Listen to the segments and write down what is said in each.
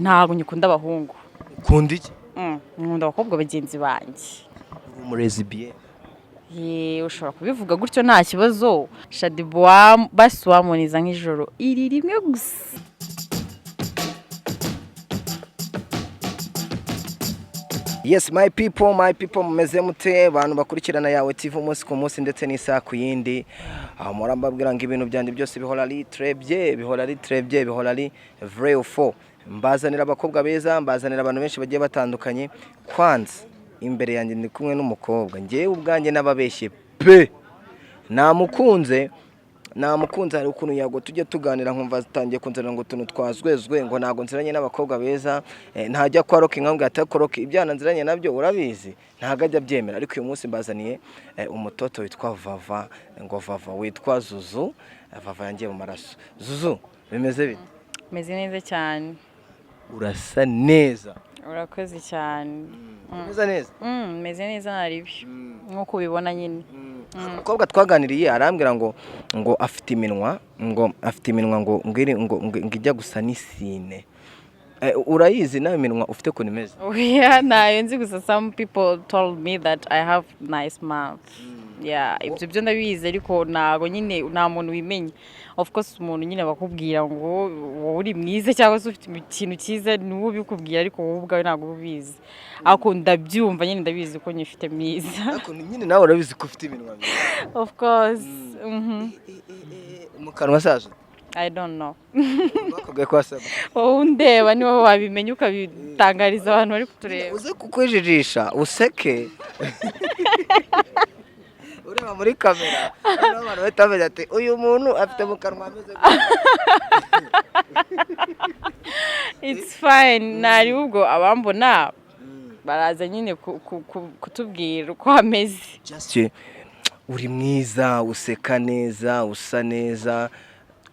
Ntabwo nyikunda abahungu. Ukunda iki? Nkunda abakobwa bagenzi banjye. Uri umulesbienne? Ye, ushobora kubivuga gutyo, nta kibazo. Shaddyboo basi wamuniza nk'ijoro iri rimwe gusa. Yes, my people, my people, mumeze mute, bantu bakurikirana Yawe TV umunsi ku munsi ndetse n'isaha ku yindi? Aho mpora mbabwira ngo ibintu byanjye byose bihora ari très bien, bihora ari très bien, bihora ari vrai ou faux. Mbazanira abakobwa beza, mbazanira abantu benshi bagiye batandukanye. Kwanza imbere yanjye ndi kumwe n'umukobwa ngewe ubwanjye n'ababeshye pe, namukunze, namukunze. Hari ukuntu yago tujya tuganira nkumva zitangiye kunzanira ngo utuntu twazwezwe, ngo ntabwo nziranye n'abakobwa beza, ntajya kwa Rocky, nkambwira ati: "Ariko Rocky, ibyana nziranye nabyo urabizi." Ntabwo ajya abyemera. Ariko uyu munsi mbazaniye umutoto witwa Vava, ngo Vava witwa Zuzu. Vava yangiye mu maraso. Zuzu, bimeze bite? Meze neza cyane. Urasa neza. Urakoze cyane. Umeze neza. Meze neza, ntaribi nk'uko ubibona nyine. Umukobwa twaganiriye arambwira ngo afite iminwa, ngo afite iminwa ngo ngo ijya gusa n'isine. Urayizi nawe iminwa ufite ukuntu imeze? Oya, ntayo nzi, gusa some people told me that I have nice mouth. Yeah, ibyo byo ndabizi, ariko ntago nyine nta muntu wimenya. Of course umuntu nyine bakubwira ngo wowe uri mwiza cyangwa se ufite ikintu cyiza, ni wowe ubikubwira, ariko wowe ubwawe ntabwo uba ubizi. Ariko ndabyumva nyine, ndabizi ko nyifite myiza. Ariko nyine nawe urabizi ko ufite iminwa myiza. Of course. Mu kanwa saje? I don't know. Bakubwiye ko wasa? Wowe undeba ni wowe wabimenya ukabitangariza abantu bari kutureba. Uze kukwijijisha, useke ureba muri kamera, noneho abantu bahita bamenya ati: "Uyu muntu afite mu kanwa ameze gutya." It's fine, ntari ubwo abambona baraza nyine kutubwira uko hameze. Just uri mwiza, useka neza, usa neza,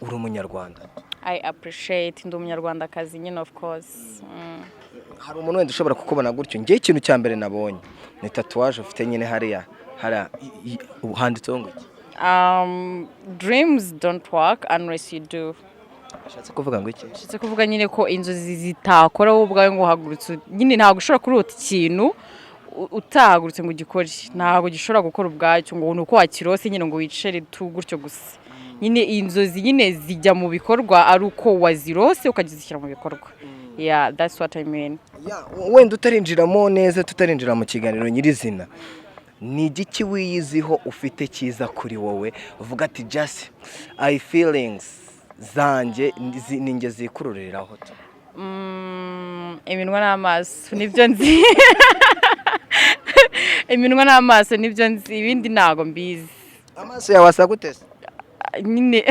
uri umunyarwanda. I appreciate, ndi umunyarwandakazi nyine, of course. Hari umuntu wenda ushobora kukubona gutyo. Ngewe ikintu cya mbere nabonye ni tatouage ufite nyine hariya hariya, handitseho ngo iki? Dreams don't work unless you do. Ashatse kuvuga ngo iki? Bishatse kuvuga nyine ko inzozi zitakora wowe ubwawe ngo uhagurutse nyine. Ntabwo ushobora kurota ikintu utahagurutse ngo ugikore. Ntabwo gishobora gukora ubwacyo ngo ni uko wakirose nyine ngo wicare tu gutyo gusa. Nyine inzozi nyine zijya mu bikorwa ari uko wazirose ukazishyira mu bikorwa. Yeah, that's what I mean. Yeah, wenda utarinjiramo neza, tutarinjira mu kiganiro nyirizina, ni igiki wiyiziho ufite cyiza kuri wowe, uvuga ati: "Just I feelings zanjye ni njye zikururiraho tu"? Iminwa n'amaso nibyo nzi. Iminwa n'amaso nibyo nzi, ibindi ntabwo mbizi. Amaso yawe asa gute se? Nyine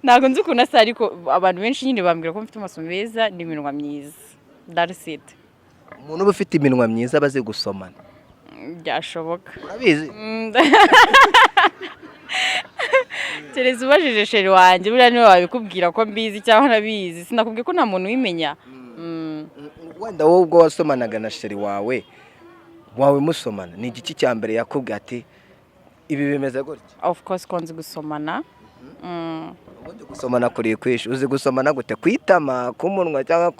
ntabwo nzi ukuntu asa, ariko abantu benshi nyine bambwira ko mfite amaso meza n'iminwa myiza. That's it. Umuntu uba ufite iminwa myiza aba azi gusomana. Byashoboka. Urabizi? Kereza ubajije chéri wanjye, buriya niwe wabikubwira ko mbizi cyangwa ntabizi. Sinakubwiye ko nta muntu ubimenya. Wenda wowe ubwo wasomanaga na chéri wawe musomana, ni igiki cya mbere yakubwiye ati: "Ibi bimeze gutya"? Of course ko nzi gusomana. Ubundi gusomana kuri kwishi, uzi gusomana gute? Ku itama, ku munwa cyangwa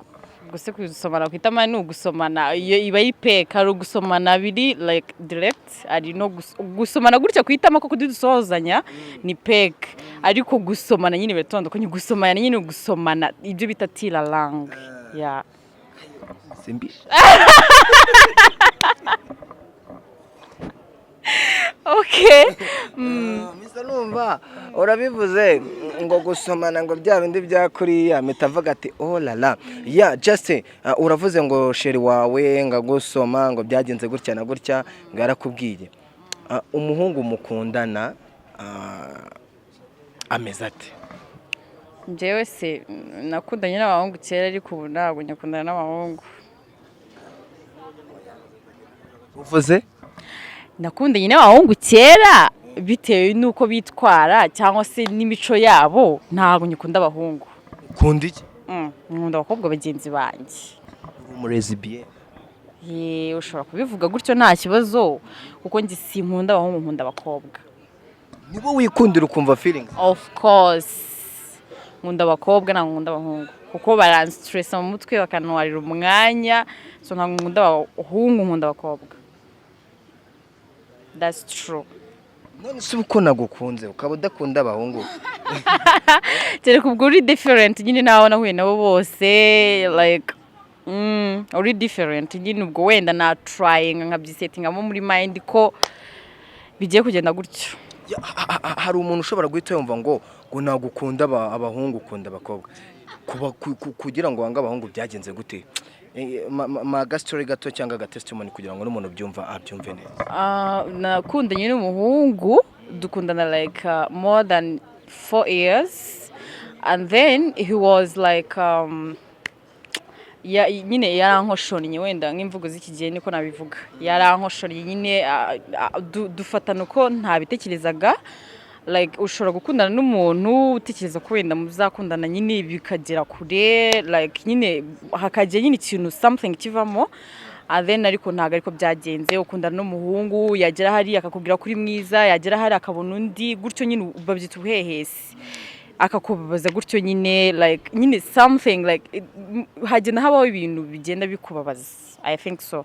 Gusa gusomana ku itama ni ugusomana, iyo iba ari peck. Hari ugusomana biri like direct, hari no gusomana gutya ku itama koko dusohozanya ni peck, ariko gusomana nyine biratandukanye. Gusomana nyine, gusomana ibyo bita tire langue, yeah. Simbisha. Okay. Misa numva urabivuze ngo gusomana, ngo bya bindi bya kuriya, mpita avuga ati: "Oh la la." Yeah, just uravuze ngo chéri wawe ngo agusoma ngo byagenze gutya na gutya, ngo yarakubwiye. Umuhungu mukundana ameze ate? Njyewe se nakundanye n'abahungu kera, ariko ubu ntabwo nyakundana n'abahungu. Uvuze? Nakundanye n'abahungu kera, bitewe n'uko bitwara cyangwa se n'imico yabo, ntabwo nyikunda abahungu. Ukunda iki? Nkunda abakobwa bagenzi banjye. Uri umulesbienne? Ye, ushobora kubivuga gutyo, nta kibazo, kuko njye sinkunda abahungu, nkunda abakobwa. Nibo wikundira, ukumva feelings? Of course. Nkunda abakobwa, ntabwo nkunda abahungu kuko baranstressa mu mutwe, bakantwarira umwanya. So ntabwo nkunda abahungu, nkunda abakobwa, that's true. None se uko nagukunze ukaba udakunda abahungu? Kereka ubwo uri different nyine, nawe nahuye nabo bose, like uri different nyine, ubwo wenda na trying nkabyisettingamo muri mind ko bigiye kugenda gutyo. Ya, hari umuntu ushobora guhita yumva ngo nagukunda abahungu, ukunda abakobwa. Kuba kugira ngo wange abahungu byagenze gute? Ma gastori gato cyangwa aga testimony kugira ngo n'umuntu ubyumva abyumve neza. Ah, nakundanye n'umuhungu, dukundana like more than 4 years, and then he was like ya, nyine yarankoshonnye, wenda nk'imvugo z'iki gihe niko nabivuga, yarankoshonnye nyine, dufatana uko ntabitekerezaga. Like ushobora gukundana n'umuntu utekereza ko wenda muzakundana nyine bikagera kure, like nyine hakajya nyine ikintu, something kivamo, and then ariko ntabwo ariko byagenze. Ukundana n'umuhungu, yagera hariya akakubwira ko uri mwiza, yagera hariya akabona undi, gutyo nyine babyita ubuhehesi, akakubabaza gutyo nyine, like nyine something like hagenda habaho ibintu bigenda bikubabaza, I think so.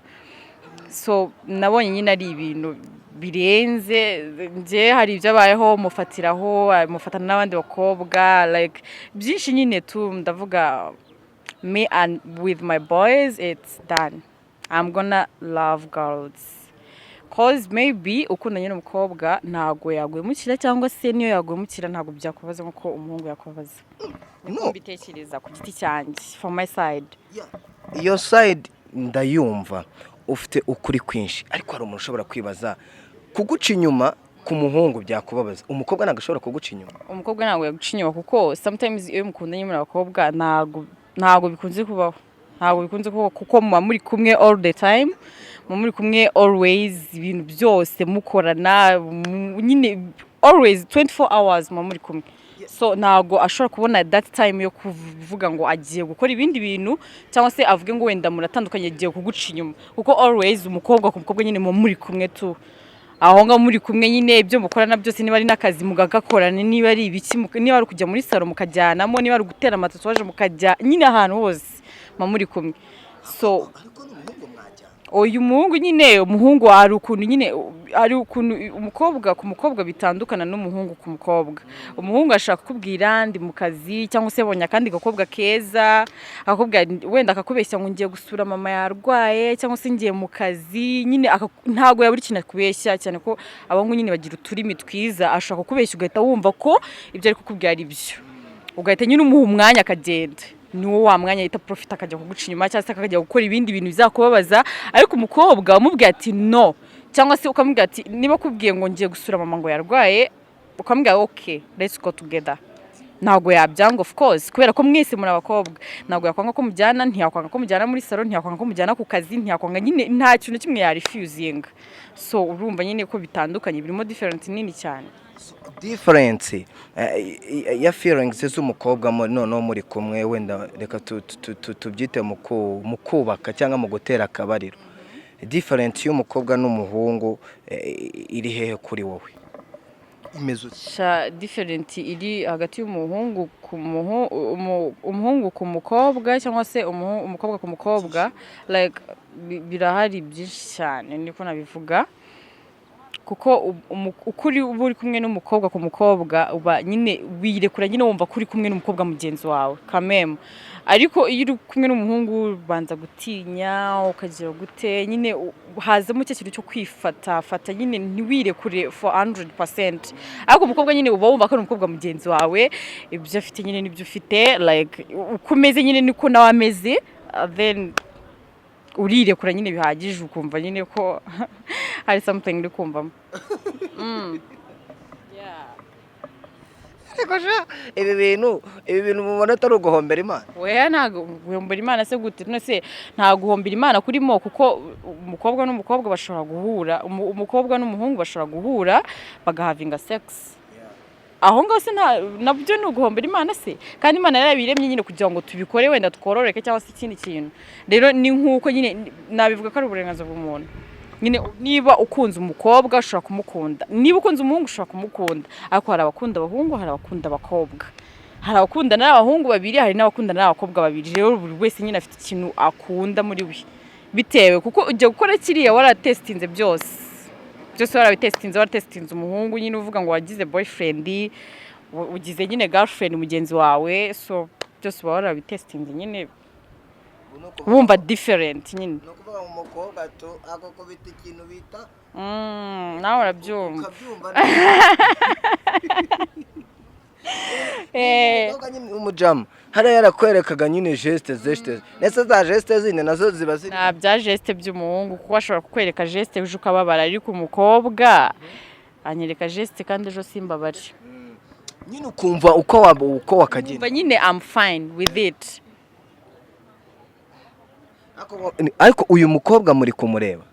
So nabonye nyine ari ibintu birenze. Njye hari ibyabayeho, mufatiraho, mufatana n'abandi bakobwa, like byinshi nyine tu. Ndavuga, me and with my boys, it's done. I'm gonna love girls, 'cause maybe ukundanye n'umukobwa ntago yaguhemukira, cyangwa se niyo yaguhemukira ntabwo byakubaza nk'uko umuhungu yakubabaza. No. Mbitekereza ku giti cyanjye, from my side. Iyo side ndayumva, ufite ukuri kwinshi, ariko hari umuntu ushobora kwibaza: kuguca inyuma ku muhungu byakubabaza, umukobwa ntabwo ashobora kuguca inyuma? Umukobwa ntabwo yaguca inyuma, kuko sometimes iyo mukundanye muri abakobwa ntabwo bikunze kubaho, ntabwo bikunze kubaho, kuko muba muri kumwe all the time, muba muri kumwe always, ibintu byose mukorana, nyine always 24 hours muba muri kumwe. So ntabwo ashobora kubona that time yo kuvuga ngo agiye gukora ibindi bintu, cyangwa se avuge ngo wenda muratandukanye, agiye kuguca inyuma, kuko always umukobwa ku mukobwa nyine muba muri kumwe tu. Aho ngaho muri kumwe nyine, ibyo mukorana byose, niba ari n'akazi mugagakorana, niba ari ibiki, niba ari ukujya muri salon mukajyanamo, niba ari ugutera amatatouage mukajya nyine, ahantu hose muba muri kumwe. So Ariko n'umuhungu mwajyana. Uyu muhungu nyine, umuhungu hari ukuntu nyine, hari ukuntu umukobwa ku mukobwa bitandukana n'umuhungu ku mukobwa. Umuhungu ashaka kukubwira ndi mu kazi, cyangwa se yabonye akandi gakobwa keza, akakubwira, wenda akakubeshya ngo ngiye gusura mama yarwaye, cyangwa se ngiye mu kazi nyine, ntabwo yabura ikintu akubeshya, cyane ko abahungu nyine bagira uturimi twiza. Ashaka kukubeshya ugahita wumva ko ibyo ari kukubwira ari byo, ugahita nyine umuha umwanya akagenda. Niwo wa mwanya ahita profita akajya kuguca inyuma, cyangwa se akajya gukora ibindi bintu bizakubabaza. Ariko umukobwa umubwira ati no, cyangwa se ukamubwira ati, niba akubwiye ngo ngiye gusura mama ngo yarwaye, ukamubwira "Okay, let's go together", ntabwo yabyanga, of course, kubera ko mwese muri abakobwa. Ntabwo yakwanga ko mujyana, ntiyakwanga ko mujyana muri salon, ntiyakwanga ko mujyana ku kazi, ntiyakwanga nyine, nta kintu na kimwe yarefusinga. So urumva nyine ko bitandukanye, birimo difference nini cyane. Difference ya feelings z'umukobwa noneho muri kumwe, wenda reka tubyite mu kubaka cyangwa mu gutera akabariro, difference y'umukobwa n'umuhungu iri hehe kuri wowe? Imeze ute? Sha, different iri hagati y'umuhungu ku umuhungu ku mukobwa cyangwa se umukobwa ku mukobwa, like birahari byinshi cyane, niko nabivuga, kuko uko uri uba uri kumwe n'umukobwa ku mukobwa, uba nyine wirekura nyine, wumva ko uri kumwe n'umukobwa mugenzi wawe kameme. Ariko iyo uri kumwe n'umuhungu ubanza gutinya, ukagira gute nyine, hazamo cya kintu cyo kwifata fata nyine, ntiwirekure for 100%. Ariko umukobwa nyine uba wumva ko ari umukobwa mugenzi wawe, ibyo afite nyine nibyo ufite, like uko umeze nyine niko nawe ameze, then urirekura nyine bihagije, ukumva nyine ko hari something uri kumvamo. Yeah. Ariko sha, ibi bintu mubona atari uguhombera Imana? Oya, ntabwo guhombera Imana se gute? None se nta guhombera Imana kurimo, kuko umukobwa n'umukobwa bashobora guhura, umukobwa n'umuhungu bashobora guhura bagahavinga sex aho ngaho se nabyo ni uguhombera Imana se? Kandi Imana yarabiremye nyine kugira ngo tubikore, wenda twororeke cyangwa se ikindi kintu. Rero ni nk'uko nyine nabivuga ko ari uburenganzira bw'umuntu nyine. Niba ukunze umukobwa ushobora kumukunda, niba ukunze umuhungu ushobora kumukunda, ariko hari abakunda abahungu, hari abakunda abakobwa, hari Hari abakundana ari abahungu babiri, hari n'abakundana ari abakobwa babiri. Rero buri wese nyine afite ikintu akunda muri we, bitewe kuko ujya gukora kiriya waratesitinze byose byose, warabitesitinze, waratesitinze umuhungu nyine, uvuga ngo wagize boyfriend, ugize nyine girlfriend mugenzi wawe, so byose uba warabitesitinze nyine, wumva different nyine. Ni ukuvuga ngo umukobwa tu akakubita ikintu bita Nawe urabyumva. Ukabyumva. Umukobwa nyine umujama hariya yarakwerekaga nyine geste, ndetse za geste zindi nazo ziba ziri Nta bya geste by'umuhungu, kuko ashobora kukwereka geste ejo ukababara, ariko umukobwa anyereka geste kandi ejo simbabare. Nyine ukumva uko waba uko wakagenda. Umva nyine I'm fine with it. Ariko uyu mukobwa muri kumureba,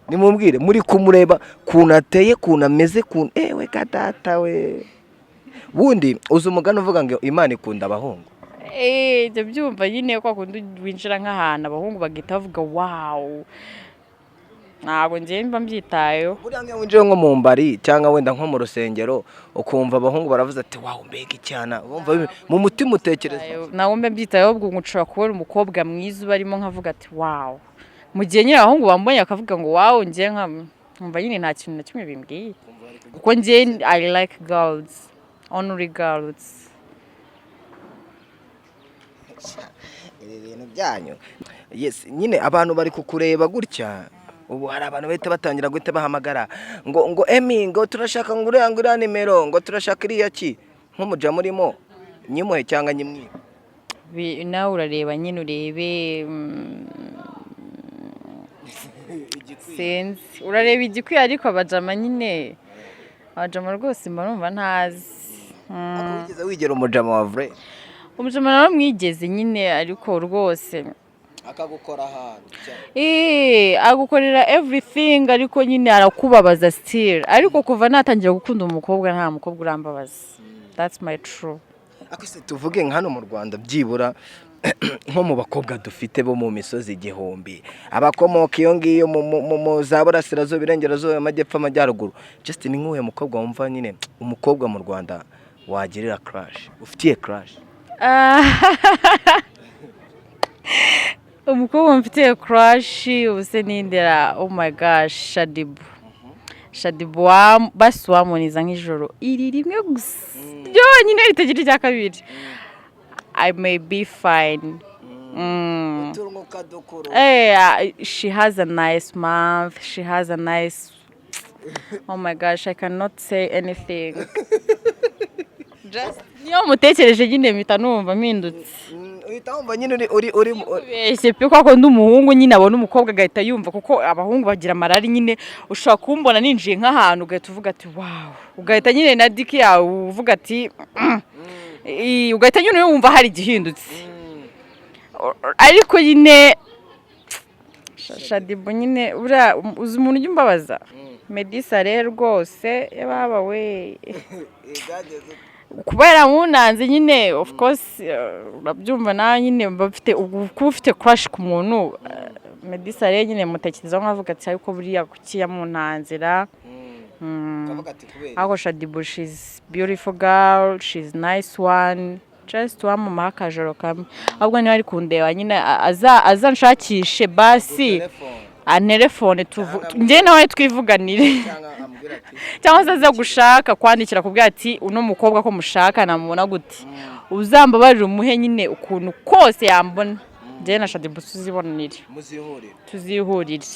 nimubwire, muri kumureba kuntu ateye, kuntu ameze, kuntu ewe kadata we. Bundi uzi umugani uvuga ngo Imana ikunda abahungu? Eh, ibyo byumva nyine kwa kundi winjira nk'ahantu abahungu bagahita bavuga "wow", ntabwo njyewe mba mbyitayeho. Buriya nk'iyo winjiye nko mu mbari cyangwa wenda nko mu rusengero, ukumva abahungu baravuze ati "Wow, mbega icyana", wumva mu mutima utekereza? Ntabwo mba mbyitayeho, ahubwo ngo nshobora kubona umukobwa mwiza ubarimo nkavuga ati "Wow", mu gihe nyine abahungu bambonye bakavuga ngo "Wow", njye nkumva nyine nta kintu na kimwe bimbwiye, kuko njye I like girls, only girls. Ibi bintu byanyu, yes, nyine abantu bari kukureba gutya. Ubu hari abantu bahita batangira guhita bahamagara ngo "Emi", ngo "turashaka", ngo uriya, ngo "iriya nimero", ngo "turashaka iriya ki". Nk'umuja murimo nyimuhe cyangwa nyimwibe? Nawe urareba nyine, urebe, sinzi, urareba igikwiye, ariko abajama nyine, abajama rwose mba numva ntazi. Ariko wigeze wigera umujama wa vrai? Umujama nawe mwigeze nyine, ariko rwose akagukora ahantu? Eh, agukorera everything, ariko nyine arakubabaza still. Ariko kuva natangira gukunda umukobwa, nta mukobwa urambabaza. That's my true. Ariko se tuvuge nka hano mu Rwanda, byibura nko mu bakobwa dufite bo mu misozi igihumbi, abakomoka iyo ngiyo mu za burasirazuba, irengerazuba, amajyepfo, amajyaruguru, just ni nk'uyu mukobwa wumva nyine, umukobwa mu Rwanda wagirira crush, ufitiye crush? Ah, umukobwa mfitiye crush ubuse nindera? Oh my gosh, Shaddyboo. Shaddyboo basi wamuniza nk'ijoro iri rimwe gusa ryonyine ritagira irya kabiri, I may be fine. Eh, she has a nice mouth. She has a nice. Oh my gosh, I cannot say anything. Just niyo mutekereje nyine mpita numva mpindutse. Uhita wumva nyine uri Kubeshye pe, kuko ndi umuhungu nyine abona umukobwa agahita yumva, kuko abahungu bagira amarari nyine. Ushobora kumbona ninjiye nk'ahantu ugahita uvuga ati "Wow", ugahita nyine na dick yawe uvuga ati ugahita nyine wumva hari igihindutse. Ariko nyine Shaddyboo nyine, buriya uzi umuntu ujya umbabaza, Medisa rero rwose, yababa we, kuba yaramunanze nyine, of course, urabyumva nawe nyine, mba mfite kuba ufite crush ku muntu. Medisa rero nyine mutekerezaho nkavuga ati "Ariko buriya kuki yamuntanzira?" Ariko Shaddyboo, she's beautiful girl, she's nice one. Just wamumaho akajoro kamwe, ahubwo niba ari kundeba nyine azanshakishe basi antelefone, njye nawe twivuganire, cyangwa se aza gushaka kwandikira kubwira ati "Uno mukobwa ko mushaka namubona gute?" Uzambabarire umuhe nyine ukuntu kose yambona, njye na Shaddyboo tuzibonanire. Muzihurire. Tuzihurire.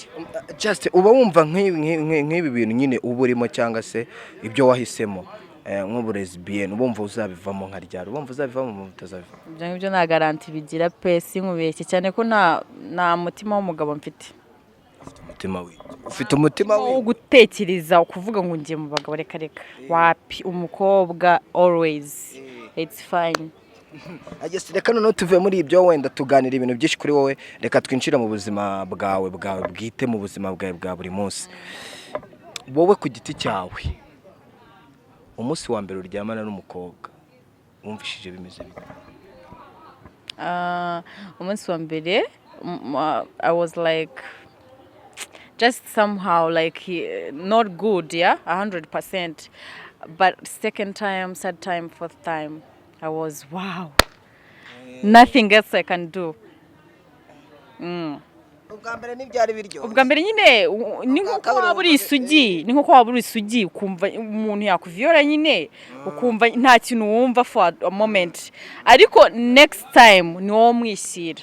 Just uba wumva nk'ibi bintu nyine uba urimo, cyangwa se ibyo wahisemo, nk'uburezibiyeni, uba wumva uzabivamo nka ryari? Uba wumva uzabivamo mu utazabivamo? Ibyo ngibyo nta garantie bigira pe, sinkubeshye, cyane ko nta mutima w'umugabo mfite. Umutima we, ufite umutima Wo we gutekereza ukuvuga ngo ngiye mu bagabo, reka reka, wapi. Umukobwa always it's fine. Agese reka noneho tuve muri ibyo, wenda tuganira ibintu byinshi kuri wowe, reka twinjire mu buzima bwawe bwite, mu buzima bwawe bwa buri munsi, wowe ku giti cyawe. Umunsi wa mbere uryamana n'umukobwa wumvishije bimeze bite? Umunsi wa mbere, I was like just somehow like not good, yeah, 100%. But second time, third time, fourth time. I was wow, nothing else I can do. Ubwa mbere ntibyari biryoshye? Ubwa mbere nyine ni Ubwa nk'uko kabiri waba uri isugi, ni nk'uko waba uri isugi ukumva umuntu yakuviyora nyine, ukumva nta kintu wumva for a moment, ariko next time ni wowe umwishyira.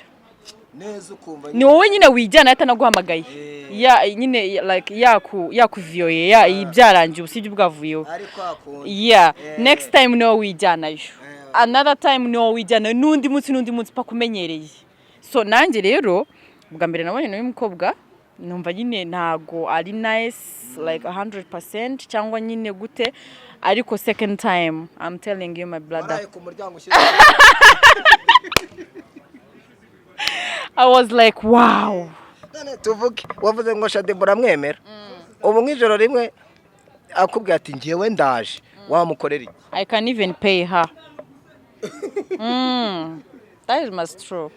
Neza, ukumva Ni wowe nyine wijyana atanaguhamagaye. Eh. Ya nyine like yakuviyoye ya byarangiye, ubusibye bwavuyeho. Ariko akunda. Yeah. Eh. Next time ni wowe wijyanayo, another time ni wowe wijyanayo, n'undi munsi, n'undi munsi, paka umenyereye. So nanjye rero bwa mbere nabonye n'uyu mukobwa, numva nyine ntago ari nice like 100% cyangwa nyine gute, ariko second time, I'm telling you, my brother, Waraye ku muryango ushyira. I was like, wow. None tuvuge wavuze ngo Shaddyboo uramwemera, ubu nk'ijoro rimwe akubwira ati ngewe ndaje, wamukorera iki? I can even pay her. That is must true.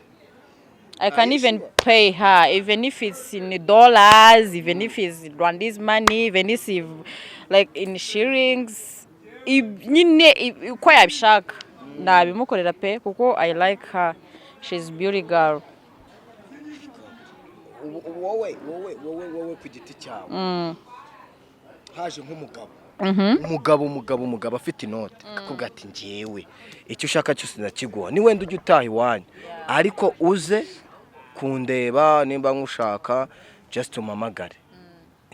I can Are you even sure? pay her, even if it's in dollars, even if it's Rwandese money, even if it's like in shillings. Nyine uko yabishaka nabimukorera pe, kuko I like her. She's beauty girl. Ubu wowe ku giti cyawe, haje nk'umugabo, umugabo afite inote, akakubwira ati ngewe icyo ushaka cyose ndakiguha, ni wenda ujya utaha iwanyu ariko uze kundeba, nimba nkushaka just umpamagare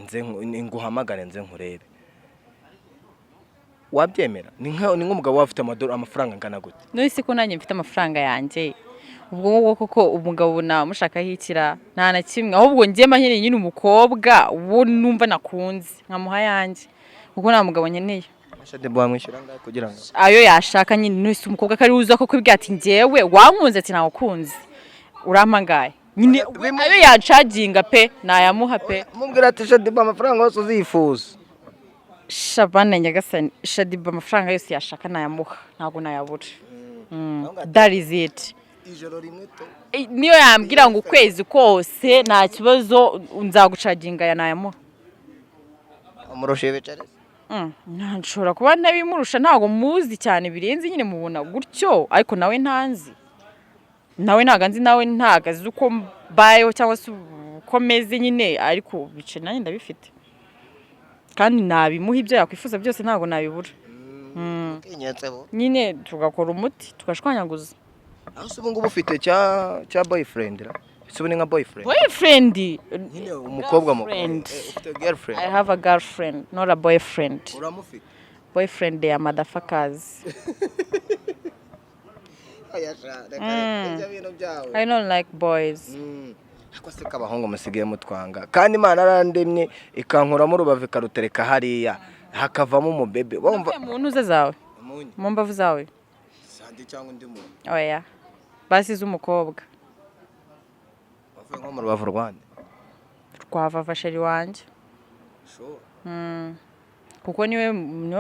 nze nguhamagare nze nkurebe, wabyemera? Ni nk'umugabo waba ufite amafaranga angana gute? None se ko nanjye mfite amafaranga yanjye, ubwo ngubwo koko umugabo namushakaho ikira? Nta na kimwe. Ahubwo njye mba nkeneye nyine umukobwa uwo numva nakunze nkamuha ayanjye, kuko nta mugabo nkeneye. Shaddyboo wamwishyura angahe kugira ngo Ayo yashaka nyine. None se umukobwa ko ari uza ko kwibwira ati njyewe wankunze, ati ntawukunze, urampangaye nyine, ayo yacaginga pe nayamuha pe. Mubwira ati Shaddyboo, amafaranga yose uzifuza. Shabana nyagasani, Shaddyboo amafaranga yose yashaka nayamuha, ntabwo nayabura. That is it. Ijoro rimwe to? Niyo yambwira ngo ukwezi kose nta kibazo nzagucaginga, aya nayamuha. Amurusha ibiceri? Nshobora kuba ntabimurusha, ntabwo muzi cyane birenze nyine, mubona gutyo, ariko nawe ntanzi, nawe ntabwo anzi, nawe ntabwo azi uko mbayeho cyangwa se uko meze nyine, ariko bice nanjye ndabifite kandi nabimuha ibyo yakwifuza byose, ntabwo nabibura. Utinyutse bo. Nyine tugakora umuti tugashwanyaguza. Aho se ubu ngubu ufite cya boyfriend ra? Ese ubu ni nka boyfriend? Boyfriend? Nyine umukobwa mukuru. Girlfriend. Ufite girlfriend? I have a girlfriend, not a boyfriend. Uramufite? Boyfriend, they are motherfuckers. Oya sha, reka reka ibyo bintu byawe. I don't like boys. Ariko se ko abahungu musigaye mutwanga, kandi Imana yarandemye ikankuramo urubavu ikarutereka hariya hakavamo umubebe, wumva? Mu ntuze zawe, mu mbavu zawe. Sandi cyangwa undi muntu? Oya, basi z'umukobwa. Wavuye nko mu rubavu rwande? Rwa vava chéri wanjye. Sure? Kuko niwe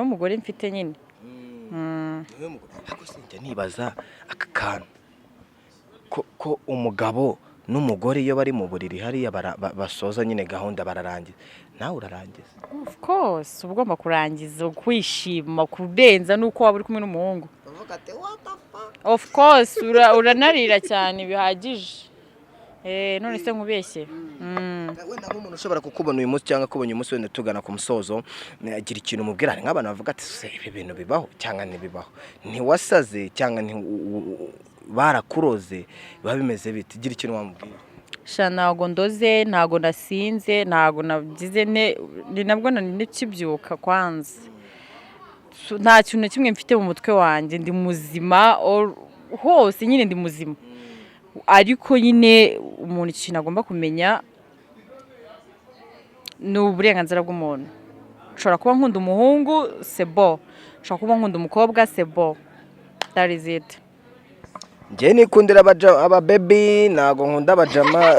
mugore mfite nyine. Niwe mugore. Ariko sinjya nibaza aka kantu ko umugabo n'umugore iyo bari mu buriri hariya basoza nyine gahunda, bararangiza, nawe urarangiza? Of course, uba ugomba kurangiza, kwishima kurenza nuko waba uri kumwe n'umuhungu. Uvuga ati what the fuck. Of course, uranarira cyane bihagije. None se nkubeshye? Wenda nk'umuntu ushobora kukubona uyu munsi cyangwa akubonye umunsi, wenda tugana ku musozo, agira ikintu umubwira. Hari nk'abantu bavuga ati se ibi bintu bibaho cyangwa ntibibaho, ntiwasaze cyangwa barakuroze, biba bimeze bite? Gira ikintu wamubwira. Sha, ntago ndoze, ntago nasinze, ntago nagize ne, ni nabwo nari nkibyuka kwanza. So, nta kintu na kimwe mfite mu mutwe wanjye, ndi muzima hose nyine ndi muzima, ariko nyine umuntu ikintu agomba kumenya ni uburenganzira bw'umuntu. Nshobora kuba nkunda umuhungu, c'est bon, nshobora kuba nkunda umukobwa, c'est bon, that is it. Njye nikundira ababebi, ntago nkunda abajama.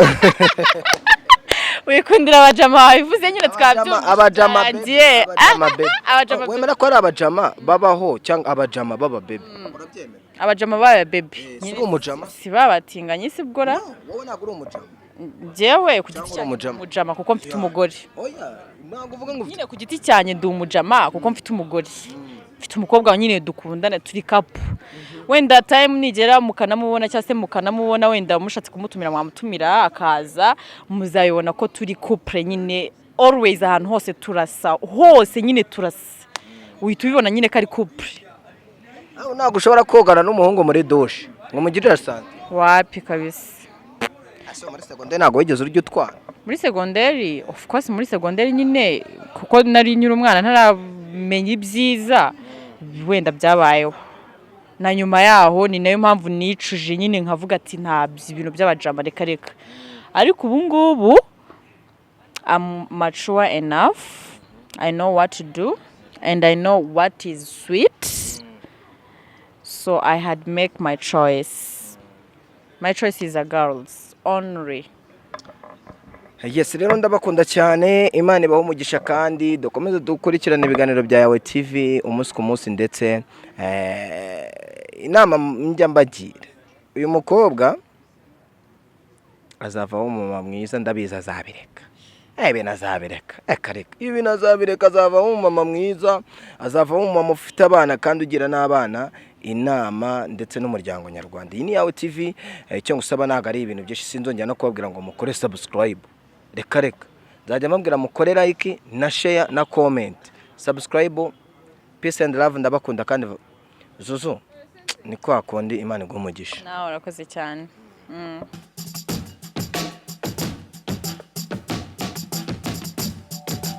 Wikundira abajama, wabivuze nyine, twabyumvise. Abajama baby, Byarangiye. abajama baby. Abajama. Wemera ko ari abajama babaho cyangwa abajama baba baby, urabyemera? Abajama baba baby. Si uri umujama? Si babatinganye si bwora? No, wowe ntabwo uri umujama. Njyewe ku giti Cyangwa uri cyanjye umujama? Umujama kuko mfite umugore. Oya, ntabwo uvuga ngo ufite Nyine ku giti cyanjye ndi umujama kuko mfite umugore. Mfite umukobwa nyine dukundana, turi couple. Wenda time nigera mukanamubona, cyangwa se mukanamubona, wenda mushatse kumutumira mwamutumira akaza, muzabibona ko turi couple nyine. Always, ahantu hose turasa, hose nyine turasa, uhita ubibona nyine ko ari couple. Aho ntabwo ushobora kogana n'umuhungu muri douche ngo mugirire santé? Wapi kabisa. Ese muri segonderi ntabwo wigeze urya utwana? Muri segonderi, of course, muri segonderi nyine, kuko nari nyiri umwana ntaramenya ibyiza, wenda byabayeho na nyuma yaho. Ni nayo mpamvu nicuje nyine, nkavuga ati ntabyo ibintu by'abajama, reka reka. Ariko ubu ngubu I'm mature enough, I know what to do and I know what is sweet, so I had make my choice. My choice is a girls only. Yes, rero ndabakunda cyane, Imana ibahe umugisha, kandi dukomeze dukurikirane ibiganiro bya Yawe TV umunsi ku munsi. Ndetse inama njya mbagira, uyu mukobwa azavaho umumama mwiza, ndabizi azabireka. Ibintu azabireka, reka reka, ibintu azabireka, azavaho umumama mwiza, azavaho umumama ufite abana kandi ugira n'abana inama ndetse n'umuryango nyarwanda. Iyi ni Yawe TV. Icyo ngusaba ntabwo ari ibintu byinshi, sinzongera no kubabwira ngo mukore subscribe, reka reka. Nzajya mbabwira mukore like na share na comment, subscribe. Peace and love, ndabakunda. Kandi Zuzu, ni kwa kundi, Imana iguha umugisha. Nawe urakoze cyane.